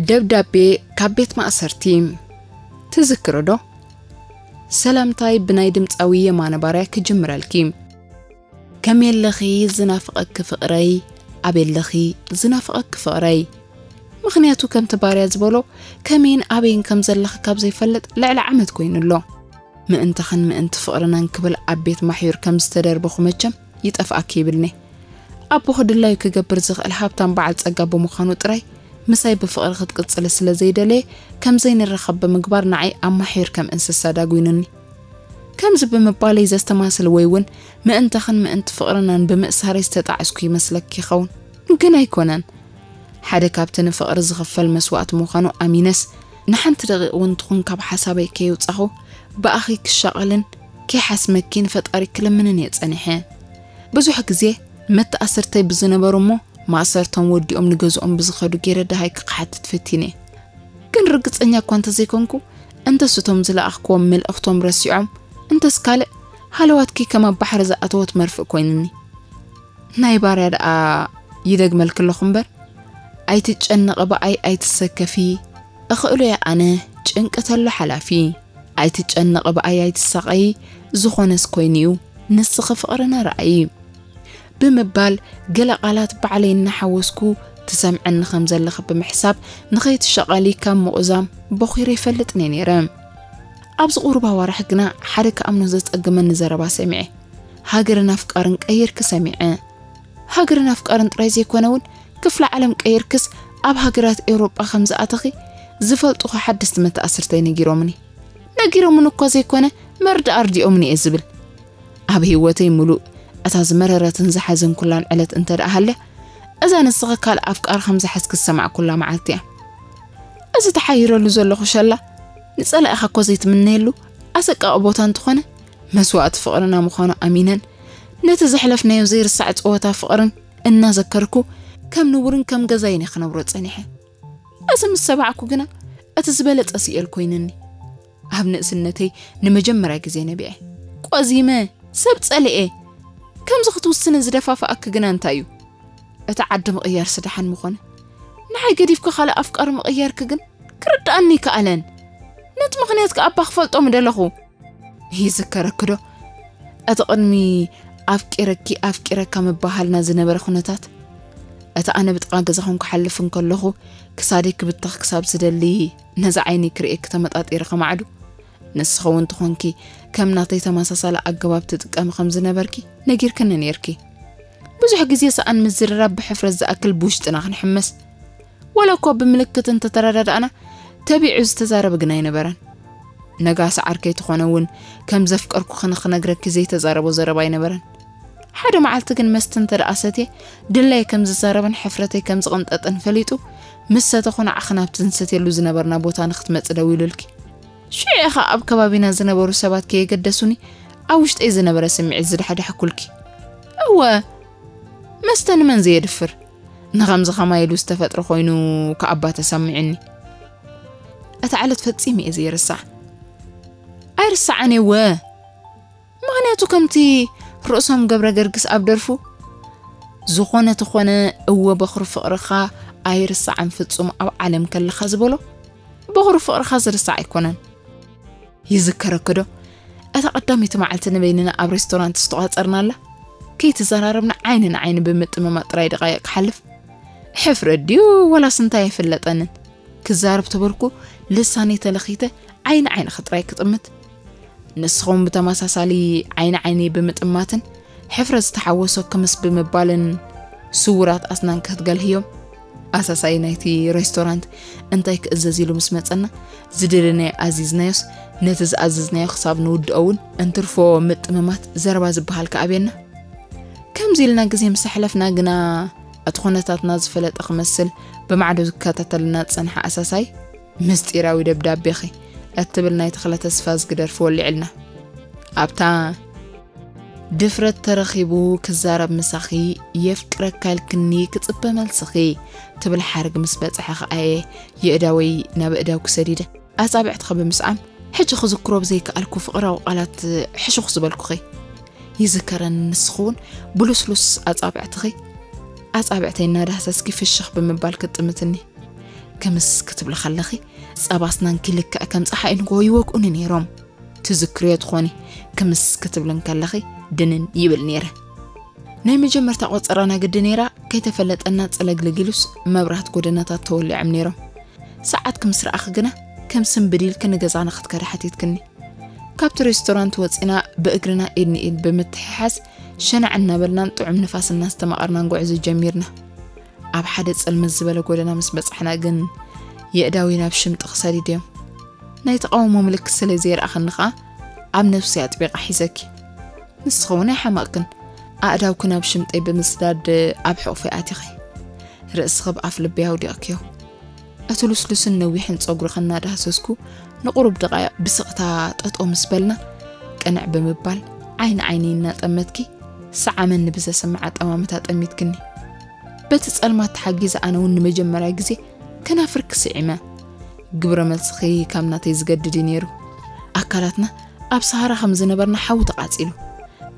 ደብዳቤ ካብ ቤት ማእሰርቲ። ትዝክሪ ዶ? ሰላምታይ ብናይ ድምጻዊ የማነ ባርያ ክጅምረልኪ። ከመይ ኣለኺ ዝናፍቐኪ ፍቕረይ? ኣበይ ኣለኺ ዝናፍቐኪ ፍቕረይ? ምኽንያቱ ከምቲ ባርያ ዝበሎ፣ ከመይን ኣበይን ከም ዘለኺ ካብ ዘይፈልጥ ልዕሊ ዓመት ኮይኑ ኣሎ። ምእንታኽን ምእንቲ ፍቕርናን ክብል ኣብ ቤት ማሕዩር ከም ዝተደርበኹ መቸም ይጠፍኣኪ ይብልኒ። ኣቦኺ ድላዩ ክገብር ዝኽእል ሃብታም በዓል ጸጋ ብምዃኑ ጥራይ፣ ምሳይ ብፍቕሪ ክትቅጽሊ ስለ ዘይደለየ፣ ከም ዘይንራኸብ ብምግባር ንዓይ ኣብ ማሕዩር ከም እንስሳ ዳጒኑኒ። ከምዚ ብምባለይ ዘስተማስል ወይ እውን ምእንታኽን ምእንቲ ፍቕርናን ብምእሳረይ ዝተጣዕስኩ ይመስለኪ ይኸውን፣ ግን ኣይኮነን። ሓደ ካብቲ ንፍቕሪ ዝኽፈል መስዋእቲ ምዃኑ ኣሚነስ፣ ንሓንቲ ደቂቕ እውን ትኹን ካብ ሓሳበይ ከየውጻኹ፣ ብኣኺ ክሻቐልን ከይሓስመኪ ንፈጣሪ ክልምንን እየ ጸኒሐ። ብዙሕ ግዜ መተኣስርተይ ብዝነበሩ እሞ፣ ማእሰርቶም ወዲኦም ንገዝኦም ብዝኸዱ ገይረ ደሃይኪ ክሓትት ፈቲነ። ግን ርግጸኛ እኳ እንተዘይኮንኩ፣ እንተስ እቶም ዝለኣኽክዎም መልእኽቶም ረሲዖም፣ እንተስ ካልእ፣ ሃለዋትኪ ከም ኣብ ባሕሪ ዝኣተወት መርፍእ ኮይኑኒ። ናይ ባርያ ደኣ ይደግመልኪ ኣለኹ እምበር፣ ኣይትጨነቒ ብኣይ ኣይትሰከፊ፣ እኽእሎ እየ ኣነ፣ ጭንቂ ተሎ ሓላፊ። ኣይትጨነቒ ብኣይ ኣይትሳቐዪ፣ ዝኾነስ ኮይኑ'ዩ፣ ንስኺ ፍቕርና ረኣዪ። ብምባል ገለ ቃላት ባዕለይ እናሓወስኩ ትሰምዐኒ ከም ዘለኺ ብምሕሳብ ንኸይትሻቐሊ ካብ ምቑዛም ቦኺረ ይፈልጥን እየ ነይረ። ኣብዚ ቁሩብ ኣዋርሕ ግና ሓደ ክኣምኖ ዘጸግመኒ ዘረባ ሰሚዐ። ሃገርን ኣፍቃርን ቀይርኪ ሰሚዐ። ሃገርን ኣፍቃርን ጥራይ ዘይኮነ እውን ክፍለ ዓለም ቀይርክስ ኣብ ሃገራት ኤውሮጳ ከም ዝኣተኺ ዝፈልጡኺ ሓደስቲ መተኣስርተይ ነጊሮምኒ። ነጊሮምን እኳ ዘይኮነ መርድእ ኣርዲኦምኒ እየ ዝብል። ኣብ ህይወተይ ምሉእ እታ ዝመረረትን ዝሓዘንኩላን ዕለት እንተ ደኣ ሃልያ፣ እዛ ንስኺ ካልእ ኣፍቃሪ ከም ዝሓዝኪ ዝሰማዕኩላ መዓልቲ እያ። እዚ ተሓይረሉ ዘለኹ ሸላ፣ ንጸላኢኻ እኮ ዘይትምነየሉ ኣሰቃቒ ቦታ እንተኾነ፣ መስዋእቲ ፍቕርና ምዃኑ ኣሚነን፣ ነቲ ዘሕለፍናዮ ዘይርሳዕ ጸወታ ፍቕርን እናዘከርኩ፣ ከም ንቡርን ከም ገዛይን እየ ክነብሮ ጸኒሐ። እዚ ምስ ሰማዕኩ ግና፣ እቲ ዝበለጸ ስኢል ኮይኑኒ። ኣብ ንእስነተይ ንመጀመርያ ግዜ ነቢዐ። ቆዚመ፣ ሰብ ጸሊኤ። ከምዚ ክትውስኒ ዝደፋፍኣኪ ግና እንታይ እዩ? እቲ ዓዲ ምቕያርሲ ደሓን ምኾነ። ንዓይ ገዲፍኪ ካልእ ኣፍቃሪ ምቕያርኪ ግን ክርድኣኒ ኣይከኣለን። ነቲ ምኽንያት ከኣ እባ ክፈልጦ ምደለኹ። ይዝከረኪ ዶ? እቲ ቅድሚ ኣፍቂረኪ፣ ኣፍቂረካ ምበሃልና ዝነበረ ኩነታት? እቲ ኣነ ብጥቓ ገዛኹም ክሓልፍ እንከለኹ ክሳደይ ክብተኽ ክሳብ ዝደሊ ነዚ ዓይነይ ክርእየኪ ተመጣጢረ ከማዕዱ። ንስኺ እውን ትኾንኪ ከም ናተይ ተመሳሳሊ ኣገባብ ትጥቀሚ ከም ዝነበርኪ ነጊርክኒ ነይርኪ። ብዙሕ ግዜ ሰኣን ምዝርራብ ብሕፍረት ዝኣክል ብውሽጥና ክንሕመስ፣ ወላ እኳ ብምልክት እንተተረዳዳእና፣ ተቢዑ ዝተዛረበ ግን ኣይነበረን። ነጋሲ ዓርከይ ትኾነ እውን ከም ዘፍቀርኩ ክን-፣ ክነግረኪ ዘይተዛረቦ ዘረባ ኣይነበረን። ሓደ መዓልቲ ግን መስተ እንተ ደኣ ሰትየ፣ ድላየ ከም ዝዛረብን ሕፍረተይ ከም ዝቕንጠጥን ፈሊጡ፣ ምስ ሰተኹ ንዓኺ ናብቲ ንሰትየሉ ዝነበርና ቦታ ንክትመጺ ደዊሉልኪ። ሽዑ ኢኻ ኣብ ከባቢና ዝነበሩ ሰባት ከየገደሱኒ፣ ኣብ ውሽጠይ ዝነበረ ስምዒት ዝዳሕዳሕኩልኪ። እወ፣ መስተ ንመን ዘየድፍር? ንኸምዚ ኸማይ ኢሉ ዝተፈጥረ ኮይኑ ከኣባ ተሰሚዑኒ። እታ ዕለት ፈጺመ እየ ዘይርስዓ። ኣይርስዓን እየ እወ። ምኽንያቱ ከምቲ ርእሶም ገብረ ገርግስ ኣብ ደርፉ፣ ዝኾነ ተኾነ እወ በኹሪ ፍቕርኻ ኣይርሳዕን ፍጹም ኣብ ዓለም ከለኻ ዝበሎ፣ በኹሪ ፍቕርኻ ዝርሳዕ ኣይኮነን። ይዝከረኪ ዶ? እታ ቀዳመይቲ መዓልቲ ንበይንና ኣብ ሬስቶራንት ዝተቋጸርናላ፣ ከይተዘራረብና ዓይኒ ንዓይኒ ብምጥምማጥ ጥራይ ደቓይቕ ክሓልፍ። ሕፍረት ድዩ ወላስ እንታይ ኣይፍለጠንን። ክዛረብ ተበልኩ ልሳነይ ተለኺተ ዓይኒ ዓይንኺ ጥራይ ክጥምት። ንስኹም ብተመሳሳሊ ዓይኒ ዓይነይ ብምጥማትን ሕፍረት ዝተሓወሶ ክምስ ብምባልን ስዉራት ኣስናን ክትገልህዮም። ኣሳሳይ ናይቲ ሬስቶራንት እንታይ ክእዘዝ ኢሉ ምስ መጸና፣ ዝደለናዮ ኣዚዝናዮስ፣ ነቲ ዝኣዘዝናዮ ክሳብ ንውድኦ እውን እንትርፎ ምጥምማት ዘረባ ዝበሃል ከኣብየና። ከምዚ ኢልና ግዜ ምስ ኣሕለፍና ግና፣ እቲ ኩነታትና ዝፈለጠ ክመስል ብማዕዶ ዝከታተልና ዝጸንሐ ኣሳሳይ፣ ምስጢራዊ ደብዳቤኺ እትብል ናይ ተኽለ ተስፋዝጊ ደርፊ ወሊዕልና። ኣብታ ድፍረት ተረኺቡ ክዛረብ ምሳኺ፣ የፍቅረካ ኢልክኒ ክጽበ መልስኺ ትብል ሓረግ ምስ በጽሐ ከኣ'የ የእዳወይ ናብ ኣእዳውኪ ሰዲደ። ኣጻብዕትኺ ብምስዓም፣ ሕጂ ክዝክሮ ብዘይከኣልኩ ፍቕራዊ ቃላት ሕሹኽ ዝበልኩኺ። ይዝከረኒ ንስኺ እውን ብልስሉስ ኣጻብዕትኺ፣ ኣጻብዕተይ እናዳህሰስኪ ፍሽኽ ብምባል ክትጥምትኒ። ክምስ ክትብሊ ከለኺ ጸባስናን ክልክዕ ከም ጸሓይ ንጎ ይወግኡኒ ነይሮም። ትዝክርዮ ትኾኒ፣ ክምስ ክትብልን ከለኺ ድንን ይብል ነይረ። ናይ መጀመርታ ቆጸራና ግዲ ነይራ፣ ከይተፈለጠና ጸለግለግ ኢሉስ መብራት ጎደናታት ተወሊዖም ነይሮም። ሰዓት ክምስ ረኣኺ ግና ከም ስምብድ ኢልኪ ንገዛና ክትከዲ ሓቲትክኒ። ካብቲ ሬስቶራንት ወጺና ብእግርና ኢድ ንኢድ ብምትሕሓዝ ሸናዕ እናበልናን ጥዑም ንፋስ እናስተማቐርናን ጉዕዞ ጀሚርና። ኣብ ሓደ ጽልምት ዝበለ ጎደና ምስ በጻሕና ግን የእዳዊ ናብ ሽምጥኺ ሰዲደዮም። ናይ ተቓውሞ ምልክት ስለ ዘየርኣኽኒ ኸኣ ኣብ ነፍሲ ኣጥቢቓ ሒዘኪ። ንስኺ እውን ኣይሓመቕክን። ኣእዳውኪ ናብ ሽምጠይ ብምስዳድ ኣብ ሕቑፈይ ኣቲኺ። ርእስኺ ብኣፍ ልበይ ኣውዲቕክዮ። እቲ ልስሉስን ነዊሕን ጸጉርኺ እናዳህሰስኩ ንቑሩብ ደቓይቕ ብስቕታ ጠጠው ምስ በልና፣ ቅንዕ ብምባል ዓይኒ ዓይነይ እናጠመትኪ ሰዓመኒ ብዘስምዕ ኣጠማምታ ጠሚትክኒ። በቲ ጸልማት ተሓጊዘ ኣነ እውን ንመጀመርያ ግዜ ከናፍርኪ ስዒመ። ግብረ መልስኺ ካብ ናተይ ዝገድድ እዩ ነይሩ። ኣካላትና ኣብ ሰሃራ ከም ዝነበርና ሓዊ ተቓጺሉ።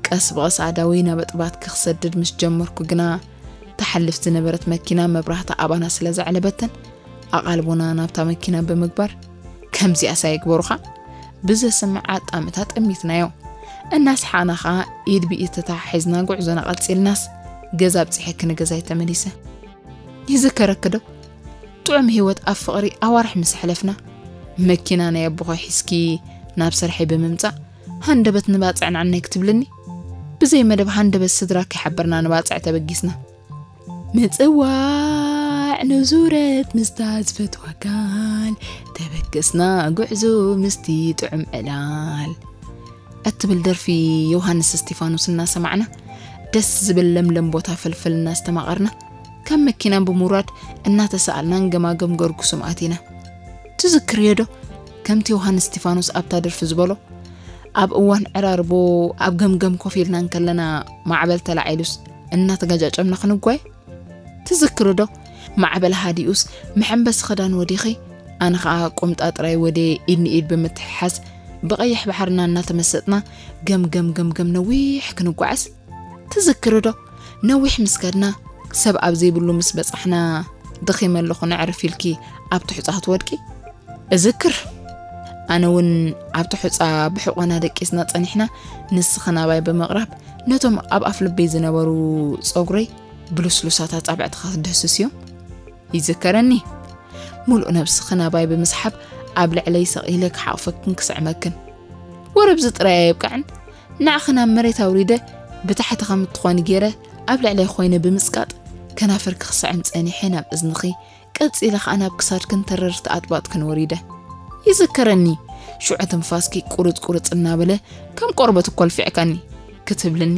ቀስ ብቐስ ኣእዳወይ ናብ ኣጥባትኪ ክሰድድ ምስ ጀመርኩ ግና፣ ትሓልፍ ዝነበረት መኪና መብራህታ ኣባና ስለ ዘዕለበተን፣ ኣቓልቦና ናብታ መኪና ብምግባር፣ ከምዚኣስ ኣይግበሩኻ፣ ብዘስምዕ ኣጣምታ ጠሚትናዮ። እናሰሓቕና ኸኣ ኢድ ብኢድ ተተሓሒዝና ጉዕዞና ቀጺልናስ፣ ገዛ ኣብጺሐኪ ንገዛይ ተመሊሰ። ይዝከረኪ ዶ? ጥዑም ህይወት ኣብ ፍቕሪ ኣዋርሕ ምስ ኣሕለፍና፣ መኪና ናይ ኣቦኺ ሒዝኪ ናብ ስርሐይ ብምምጻእ፣ ሃንደበት ንባጽዕ ንዓናይ ክትብልኒ፣ ብዘይ መደብ ሃንደበት ስድራ ከይሓበርና ንባጽዕ ተበጊስና። ምጽዋዕ ንዙረት ምስታ ዝፈትዋ ጋል፣ ተበገስና ጉዕዞ ምስቲ ጥዑም ዕላል እትብል ደርፊ ዮሃንስ እስቲፋኖስ እናሰማዕና፣ ደስ ዝብል ለምለም ቦታ ፈልፈል እናስተማቐርና፣ ካብ መኪና ብምውራድ እናተሳኣልናን ገማግም ገርጉሱም ኣቲና። ትዝክርዮ ዶ? ከምቲ ዮሃንስ እስቲፋኖስ ኣብታ ደርፊ ዝበሎ፣ ኣብ እዋን ዕራርቦ ኣብ ገምገም ኮፍ ኢልና እንከለና ማዕበል ተላዒሉስ እናተጋጫጨምና ክንጓየ። ትዝክሪ ዶ? ማዕበል ሃዲኡስ መሐንበሲ ክዳን ወዲኺ፣ ኣነ ኸኣ ቁምጣ ጥራይ ወደ ኢድ ንኢድ ብምትሕሓዝ ብቐይሕ ባሕርና እናተመሰጥና ገምገም ገምገም ነዊሕ ክንጓዓዝ። ትዝክሪ ዶ? ነዊሕ ምስ ከድና፣ ሰብ ኣብ ዘይብሉ ምስ በጻሕና፣ ደኺመ ኣለኹ ነዕርፍ ኢልኪ ኣብቲ ሑጻ ክትወድቂ እዝክር። ኣነ እውን ኣብቲ ሑጻ ብሕቖና ደቂስና ጸኒሕና፣ ንስኺ ናባይ ብምቕራብ፣ ነቶም ኣብ ኣፍ ልበይ ዝነበሩ ጸጉረይ ብልስሉሳት ኣጻብዕትኻ ክትድህስስዮም ይዝከረኒ። ሙሉእ ነብስኺ ናባይ ብምስሓብ፣ ኣብ ልዕለይ ሰቕ ኢለ ክሓቑፈክን ክስዕመክን። ወረ ብዚ ጥራይ ኣየብቅዕን፣ ንዓኺ ናብ መሬት ኣውሪደ፣ ብታሕቲ ከም እትኾኒ ገይረ፣ ኣብ ልዕለይ ኮይነ ብምጽቃጥ፣ ከናፍርኪ ክስዕም ጸኒሐ ናብ እዝንኺ፣ ቀጺለ ኸኣ ናብ ክሳድክን ተረርቲ ኣጥባጥክን ወሪደ። ይዝከረኒ፣ ሽዑ ትንፋስኪ ቁርጽ ቁርጽ እናበለ፣ ከም ቆርበት እኮ ኣልፊዕካኒ፣ ክትብልኒ።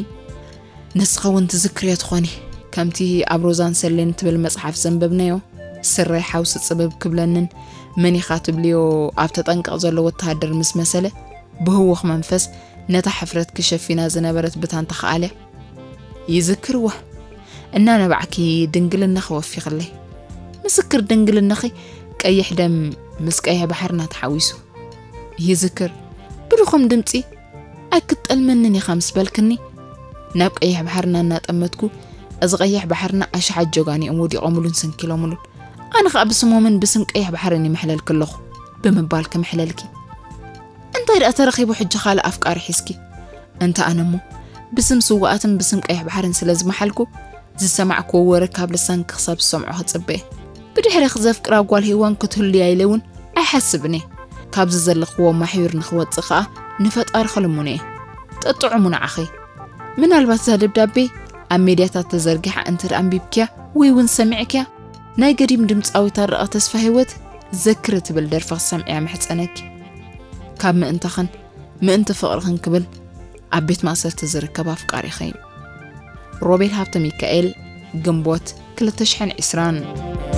ንስኺ እውን ትዝክርዮ ትኾኒ፣ ከምቲ ኣብ ሮዛን ሰሌን ትብል መጽሓፍ ዘንበብናዮ፣ ስረይ ሓውሲ ጽብብ ክብለንን፣ መን ኢኻ ትብልዮ ኣብ ተጠንቀቕ ዘሎ ወተሃደር ምስ መሰለ፣ ብህውኽ መንፈስ ነታ ሕፍረትኪ ሸፊና ዝነበረት ብታን ተኸኣለ። ይዝክርዋ፣ እናነባዕኪ ድንግልናኺ ወፊኽለይ። ምስክር ድንግልናኺ ቀይሕ ደም ምስ ቀይሕ ባሕርና ተሓዊሱ። ይዝክር፣ ብድኹም ድምጺ፣ ኣይክትጠልመንን ኢኻ ምስ በልክኒ፣ ናብ ቀይሕ ባሕርና እናጠመትኩ፣ እዚ ቀይሕ ባሕርና ኣሽሓት ጀጋኑኦም ወዲቖምሉን ሰንኪሎምሉን። ኣነ ኸኣ ብስሞምን ብስም ቀይሕ ባሕርን ይምሕለልኪ ኣለኹ፣ ብምባል ክምሕለልኪ። እንታይ ደኣ ተረኺቡ ሕጂ ካልእ ኣፍቃሪ ሒዝኪ? እንተ ኣነ እሞ፣ ብስም ስውኣትን ብስም ቀይሕ ባሕርን ስለ ዝመሓልኩ፣ ዝሰማዕክዎ ወረ ካብ ልሳንኪ ክሳብ ዝሰምዖ ክጽበ። ብድሕሬኺ ዘፍቅራ ጓል ሄዋን ክትህሉያ ኢለ እውን ኣይሓስብን እየ። ካብዚ ዘለኽዎ ማሕዩር ንኽወጽእ ኸኣ ንፈጣሪ ክልምኖ እየ። ጥጥዑሙ ንዓኺ። ምናልባት እዛ ደብዳቤ ኣብ ሜድያታት ተዘርጊሓ እንተ ደኣ ኣንቢብክያ ወይ እውን ሰሚዕክያ፣ ናይ ገዲም ድምጻዊት ኣረቐ ተስፋ ህይወት ዘክሪ ትብል ደርፊ ክትሰምዕያ ምሕጸነኪ። ካብ ምእንታኽን ምእንቲ ፍቕርኽን ክብል ኣብ ቤት ማእሰርቲ ዝርከብ ኣፍቃሪኺ እዩ። ሮቤል ሃብተ ሚካኤል፣ ግንቦት ክልተ ሽሕን ዕስራን።